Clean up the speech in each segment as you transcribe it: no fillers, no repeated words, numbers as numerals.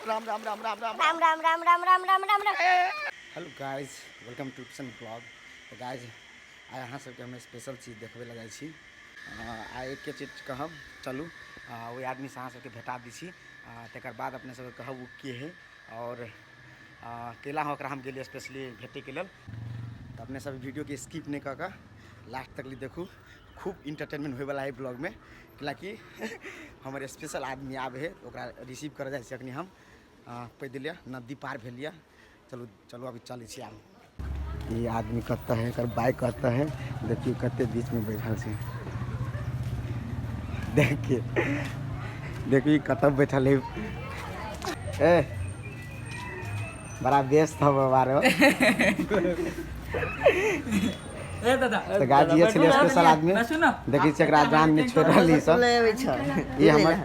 Ram Ram Ram Ram Ram Ram Ram Ram Ram Ram Ram Ram Ram. Hello guys, welcome to Rupchan blog. तऽ guys, आइ अहाँ सबके हम स्पेशल चीज देखबै लए जाइ छी। आइ एके चीज कहब, चलू ओहि आदमीसँ अहाँ सबके भेटा दै छी, तकर बाद अपने सबके कहब ओ के है आओर केला ओकरा हम गेलियै स्पेशली भेटैके लेल। तऽ अपने सब वीडियोके स्किप नहि कऽ कऽ लास्ट तक देखू, खूब इंटरटेनमेंट होइवला है ब्लॉगमे, कैलाकि हमर स्पेशल आदमी आबै है, ओकरा रिसीव करऽ जाइ छी अखनी हम। पैदले नदी पार भेल यऽ। चलू चलू, अभी चलै छी। आब ई आदमी कतऽ है, एकर बाइक कतऽ है? देखियौ कते बीचमे बैठल छै। देखिए देखिए कतऽ बैठल है। ए बड़ा व्यस्त हो बारो। ए दादा। तऽ गाइस, ये छलै स्पेशल आदमी। देखै छियै, एकरा जान में छोड़ि रहल ई सब।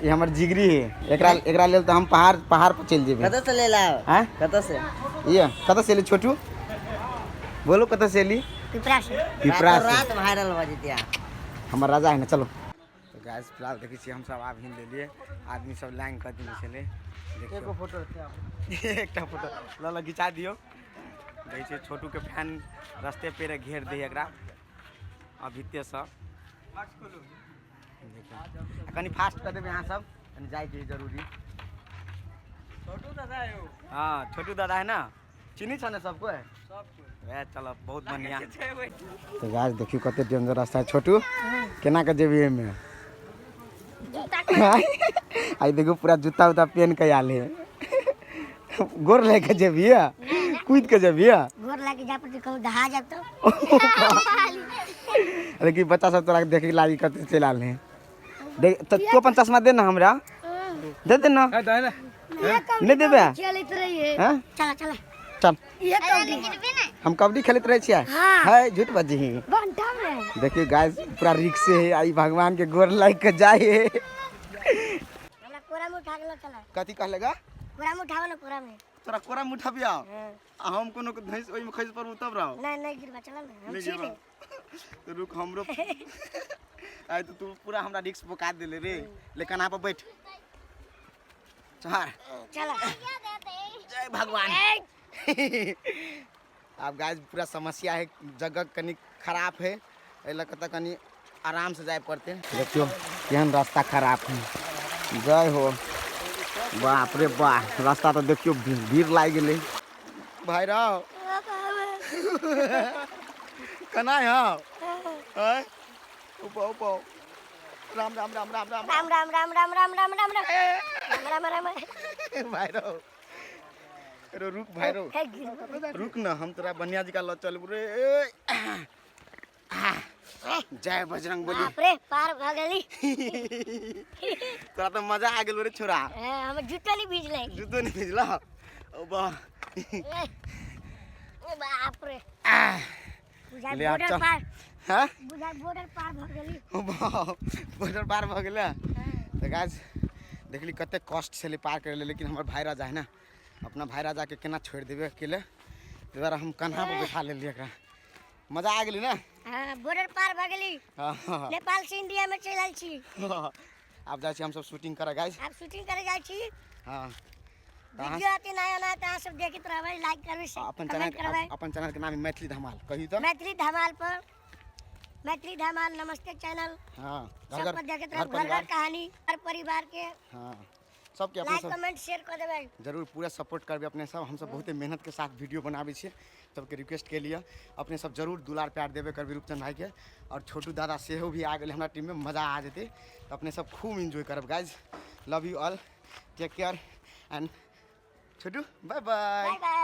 ई हमर जिगरी है। एकरा एकरा लेल तऽ हम पहाड़ पहाड़ पर चलि जेबै। कतऽ से ले लाओ? आँय? कतऽ से? ये कतऽ से एली? छोटू, बोलो, कतऽ से एली? पिपरा से। पिपरा रातो से। रात वायरल भऽ जेतै अहाँ। हमर राजा है ने। चलो, तऽ गाइस, फिलहाल देखै छियै हमसब आब हिन लेलियै। आदमी सब लाइन कऽ देने छलै। देखियौ, फोटो। एकटा फोटो लऽ लऽ घिचा दियौ। देखै छियै, छोटूके फैन रस्ते पेरे घेर दै एकरा अभितेसँ। देखियौ, आ कनि फास्ट कऽ देबै अहाँ सब, कनि जाइके है जरूरी। छोटू दादा यौ। हाँ, छोटू दादा है ना, चिन्है छ ने सबको? सब कोइ। वएह, चलो, बहुत बढ़िया। छै। तऽ गाइस, देखियौ कते डेंजर रास्ता है। छोटू, केना के जेबी एहिमे? जूता। आई देखो, पूरा जूता उता पहन के आयल है। गोर लेके जेबी, कूद के जेबी? गोर लागे जा पर कहूँ दहा जाब तो। अरे कि बच्चा सब तोरा देखे लागी, कते चलि आयल है देख। तऽ तू अपन चश्मा दे ना, हमरा दे दे ना। नहि देबे? चलैत रहिए। हैं? चला चला। चल। ये कबड्डी। हम कबड्डी खेलैत रहै छियै। हाँ। है, झूठ बजही। बंटा में। देखियौ गाइस, पूरा रिक्शे है। आई भगवान के गोर लाग के जाए है। हमरा कोरा में उठा के लो चला। कथी कहलेगा? कोरा में उठाओ ना, कोरा में। तोरा कोरा में उठाबिया? हाँ। आ हम कोनो के धैस ओहिमे खसि पड़बू तब रहो। नहीं नहीं गिरबा, चला ना, हम नहीं छी। गिरबा। तो रुक, हमरो आइ तो तू पूरा हमरा रिक्स बोका देले रे। ले, कन्हा पर बैठ, चढ़। चला। जय भगवान। आब गाइस, पूरा समस्या है, जगह कनि खराब है, एहि लऽ कऽ तऽ कनि आराम से जाय पड़तै। देखियौ केहन रास्ता खराब है। जय हो। बाप रे बाप, रास्ता तऽ देखियौ, भीड़ लागि गेलै। भाई राव, केना है? आँय? ऊपर ऊपर, राम राम राम राम राम। राम राम राम राम राम राम राम राम राम राम राम। भाई रो रो, रुक भाई रो। हे गिर। रुक ना, हम तोरा बढ़िया जी का लऽ चलबू रे। ए, जय बजरंग बली। बाप रे, पार भ गेली। तोरा तऽ मजा आ गेल रे छोरा। हाँ, हमर जूता नहीं भीजलै। जूतो नहीं भिजला? ओ वाह। ए, बाप रे, बुझाइ ले आब बॉर्डर चल। पार। हाँ। बुझाइ बॉर्डर पार भ गेली। बॉर्डर पार भऽ गेलै। तऽ गाइस, देखली कते कष्ट छलै पार करै लए, लेकिन हमर भाई राजा है ना, अपना भाई राजाके केना छोड़ि देबै अकेले? ताहि दुआरे हम कन्हा पर बैठा लेलियै एकरा। मजा आ गेलै ने? हाँ, बॉर्डर पार भ गेली। हाँ। नेपाल से इंडिया में चलि आयल छी। आब जाइ छी हमसब शूटिंग करऽ गाइस। आब शूटिंग करे जाइ छी। हाँ, तऽ अहाँ वीडियो आते नया नया तऽ अहाँ सब देखैत रहबै, लाइक करबै, अपन कमेंट चैनल करबै। अपन चैनल के नाम है मैथिली धमाल, कही तऽ। मैथिली धमाल पर, मैथिली धमाल नमस्ते चैनल। हाँ, घर सब घर पर देखैत घर रहब, घर घर परिवार। कहानी, घर परिवार के। हाँ, सबके अपने लाइक सब कमेंट शेयर कऽ देबै। जरूर पूरा सपोर्ट करबै अपने सब। हमसब बहुते मेहनत के साथ वीडियो बनाबै छियै। सबके रिक्वेस्ट के लिए अपने सब जरूर दुलार प्यार देबे करबै रूपचंद भाईके। और छोटू दादा सेहो भी आ गेलै हमरा टीममे, मजा आ जेतै। तऽ अपने सब खूब एन्जॉय करब। Guys, love you all, take care and Chhotu, bye bye. Bye bye.